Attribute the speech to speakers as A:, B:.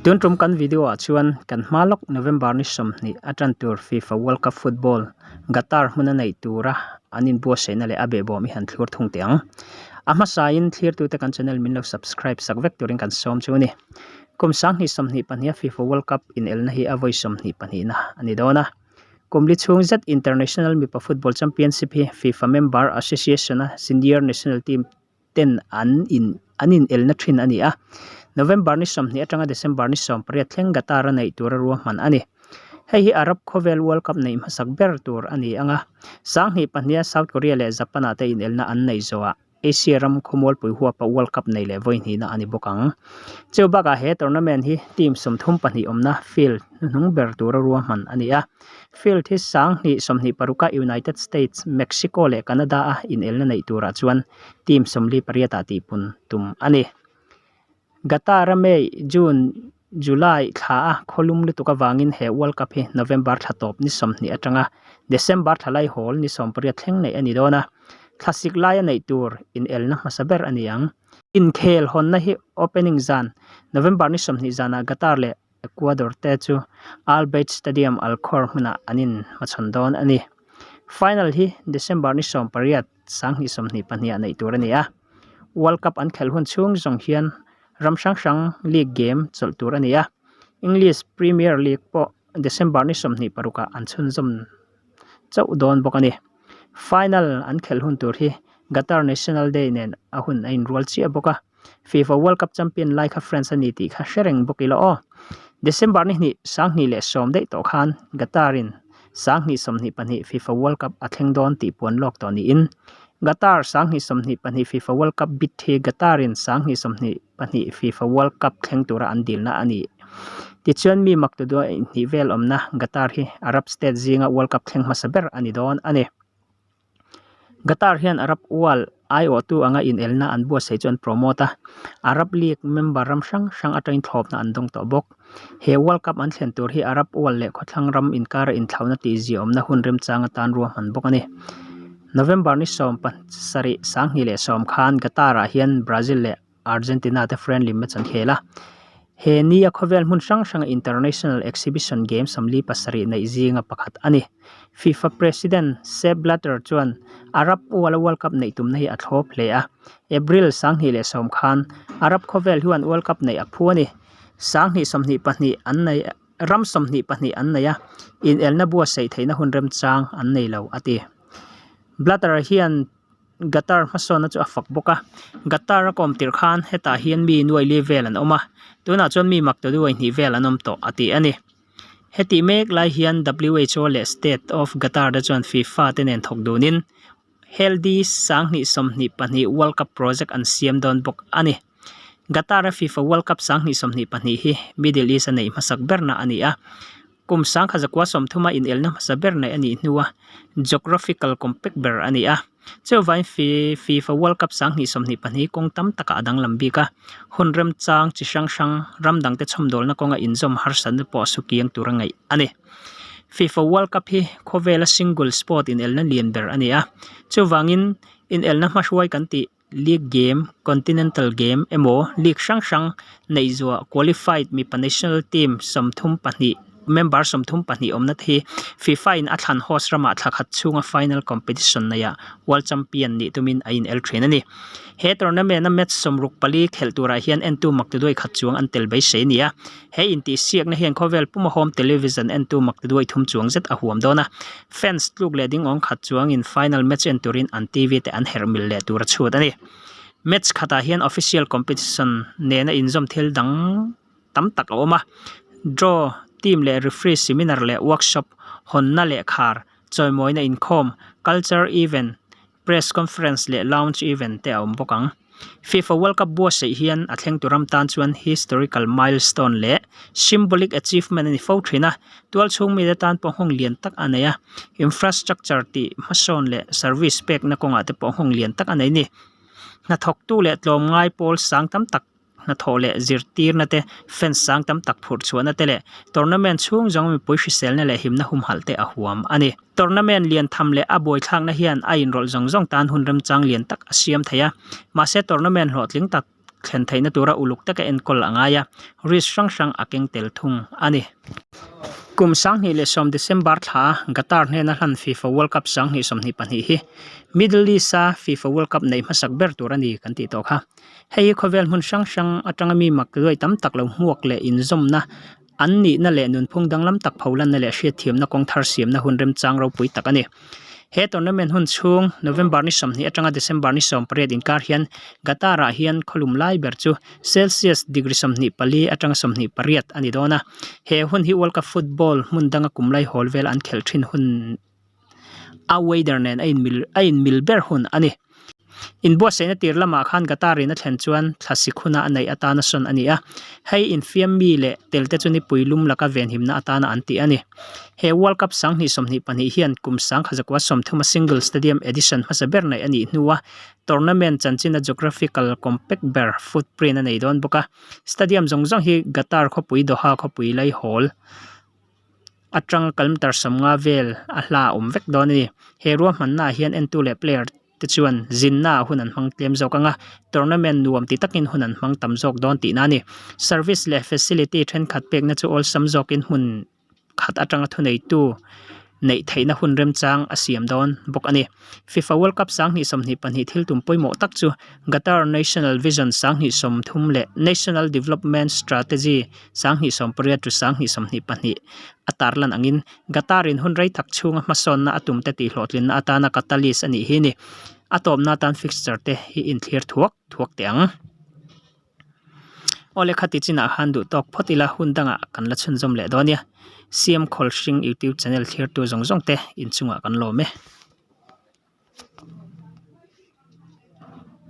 A: Tun tum kan video ah chuan kan hma lawk November ni 20 a tan tur FIFA World Cup Football Qatar hmun a neih tura an inbuatsaihna leh a behbawm i han thlur thung teh ang. A hmasain thlirtute kan channel min lo subscribe sak vek turin kan sawm chu a ni. Kum 2022 a FIFA World Cup inelna hi a vawi 22 na a ni dawn a. Kum li chhung zet International Mipa Football Championship hi FIFA Member Association a Senior National Team ten an in an inelna thin a ni a. November ni 20 atanga December ni 18 thleng Qatar a neih tura ruahman a ni. Hei hi Arab khawvel World Cup neih hmasak ber tur a ni ang a. 2002 a South Korea leh Japan ah te inelna an neih zawhah Asia ram khawmualpui huapa World Cup nei leh vawi hnihna a ni bawk ang. Chu bakah he tournament hi team 32 awmna field hnuhnung ber tura ruahman a ni a. Field hi 2026 a United States, Mexico leh Canada a inelna neih turah chuan team 48 ah tihpun tum a ni. Qatar a May, June, July thla a khawlum lutuk avangin he World Cup hi November thla tawp ni 20 atanga December thla laihawl ni 18 thleng neih a ni dawn a. Thlasik laia neih tur inelna hmasa ber a ni ang. Inkhel hawnna hi opening zan November ni 20 zanah Qatar leh Ecuador te chu Al Bayt Stadium Al Khor hmunah an inhmachhawn dawn a ni. Final hi December ni 18, 2022 ah neih tur a ni a. World Cup an khelh hun chhung zawng hian ram hrang hrang league game chawlh tur a ni a. English Premier League pawh December ni 26 ah an chhunzawm chauh dawn bawk a ni. Final an khelh hun tur hi Qatar National Day nen a hun a inrual chiah bawk a. FIFA World Cup champion lai kha France a ni tih kha hre reng bawk ila aw. December ni hnih 2010 daih tawh khan Qatar in 2022 FIFA World Cup a thleng dawn tih puan lawk tawh niin Qatar 2022 FIFA World Cup bid hi Qatar in 2022 FIFA World Cup thleng tura an dilna a ni. Tichuan mi mak tu duai inhnih vel awmna Qatar hi Arab state zinga World Cup thleng hmasa ber a ni dawn a ni. Qatar hian Arab World aiawhtu anga inelna an buatsaih chu an promote a, Arab League member ram hrang hrang atangin thlawpna an dawng tawh bawk. He World Cup an thlen tur hi Arab World leh khawthlang ram inkara inthlauhna tihziaawmna hun remchang atan ruahman bawk a ni. November ni 17 2010 khan Qatar-ah hian Brazil leh Argentina te friendly match an khel a. He ni a khawvel hmun hrang hranga International Exhibition Game 47 neih zinga pakhat a ni. FIFA President Sepp Blatter chuan Arab World World Cup neih tumna hi a thlawp hle a. April 2010 khan Arab khawvel hian World Cup neih a phu a ni. 2022 an nei ram 22 an nei a, inelna buatsaih theihna hun remchang an nei lo a ti. Blatter hian Qatar hmasawnna chu a fak bawk a Qatar a kawm tirh khan hetah hian mi nuai li vel an awm a tunah chuan mi mak ta duai hnih vel an awm tawh a tih a ni. Hetih mek lai hian WHO leh State of Qatar te chuan FIFA te nen thawk dunin Healthy 2022 World Cup project an siam dawn bawk a ni. Qatar a FIFA World Cup 2022 hi Middle East a neih hmasak berna a ni a. Kum 1930 a inelna hmasa ber neih a nih hnua geographical compact ber a ni a. Chuvangin FIFA World Cup 2022 kawng tam takah a danglam bik a. Hun remchang chi hrang hrang ram dangte chhawmdawlna kawnga inzawm harsatna pawh a su kiang tura ngaih a ni. FIFA World Cup hi khawvela single sport inelna lian ber a ni a. Chuvangin inelna hmahruai kan tih League game, Continental game emaw league hrang hrang neih zuah qualified mipa national team 32 member 32 awmna te hi FIFA in a thlan host ramah thla khat chhunga final competition neihah world champion nih tumin a inel thin a ni. He tournament a match 64 khelh turah hian entu mak ti duai khat chuang an tel beisei a ni a. He intihsiakna hian khawvel puma home television entu mak ti duai thum chuang zet a huam dawn a. Fans tluk leh ding awm khat chuangin final match en turin an TV te an herh mil leh tur a chhut a ni. Match khatah hian official competition nena inzawm thil dang tam tak a awm a. Draw, team leh referee seminar leh workshop, hawnna leh khar, chawimawina inkhawm, culture event, Press conference leh lounge event te a awm bawk ang. FIFA World Cup buatsaih hian a thlengtu ram tan chuan historical milestone leh symbolic achievement a ni fo thin a, tualchhung mite tan pawh nghawng lian tak a nei a, infrastructure tih hmasawn leh service pekna kawngah te pawh nghawng lian tak a nei a ni. Hnathawktu leh tlawmngai pawl sang tam tak. Hnathawh leh zirtirna te, fans sang tam tak phurh chhuahna te leh tournament chhung zawng mipui hriselna leh himna humhalh te a huam a ni. Tournament lian tham leh a buaithlakna hian a inrawlh zawng zawng tan hun remchang lian tak a siam thei a, mahse tournament hlawhtling tak thlen theihna tura uluk taka enkawl a ngai a, risk hrang hrang a keng tel thung a ni. Kum 2010 December thla Qatar hnena hlan FIFA World Cup 2022 hi Middle East-a FIFA World Cup neih hmasak ber tur a ni kan tih tawh kha. Hei hi khawvel hmun hrang hrang atanga mi mak luai tam tak lo hmuak leh inzawmna an nihna leh nunphung danglam tak pholanna leh hriatthiamna kawng thar siamna hun remchang ropui tak a ni. He tournament hun chhung November ni 20 atanga December ni 18 inkar hian Qatar-ah hian khawlum lai ber chu Celsius degree 24 atanga 28 a ni dawn a. He hun hi World Cup football hmun danga kum lai hawl vel an khelh thin hun a weather nen a inmil a inmil ber hun a ni. Inbuatsaihna tir lamah khan Qatar in a thlen chuan thlasik huna a neih atana sawn a ni a, hei infiam mi leh tel te chu nipui lum laka venhimna atana an tih a ni. He World Cup 2022 hian kum sangkha zakua sawmthuma single stadium edition hmasa ber neih a nih hnua tournament chanchina geographical compact ber footprint a nei dawn bawk a. Stadium zawng zawng hi Qatar khawpui Doha khawpui laihawl atanga kilometer 50 vel a hla a awm vek dawn a ni. He ruahmannaah hian entu leh player te chuan zinna ah hun an hmang tlem zawk ang a, tournament nuam ti takin hun an hmang tam zawk dawn tihna a ni. Service leh facility thenkhat pekna chu awlsam zawkin hmun khat atanga thuneitu neih theihna hun remchang a siam dawn bawk a ni. FIFA World Cup 2022 thil tum pawimawh tak chu Qatar National Vision 2030 leh National Development Strategy 2080 to 2022 a tarlan angin Qatar-in hun rei tak chhunga hmasawnna a tumte tihhlawhtlinna atana catalyst a nih hi ni. A tawpna atan fixture te hi inthlir thuak thuak teh ang. Awle khati chinah khan duh tawk phawt ila hun dangah kan la chhunzawm leh dawn nia. CM Khawlhring YouTube channel thlirtu zawng zawng te inchungah kan lawm e.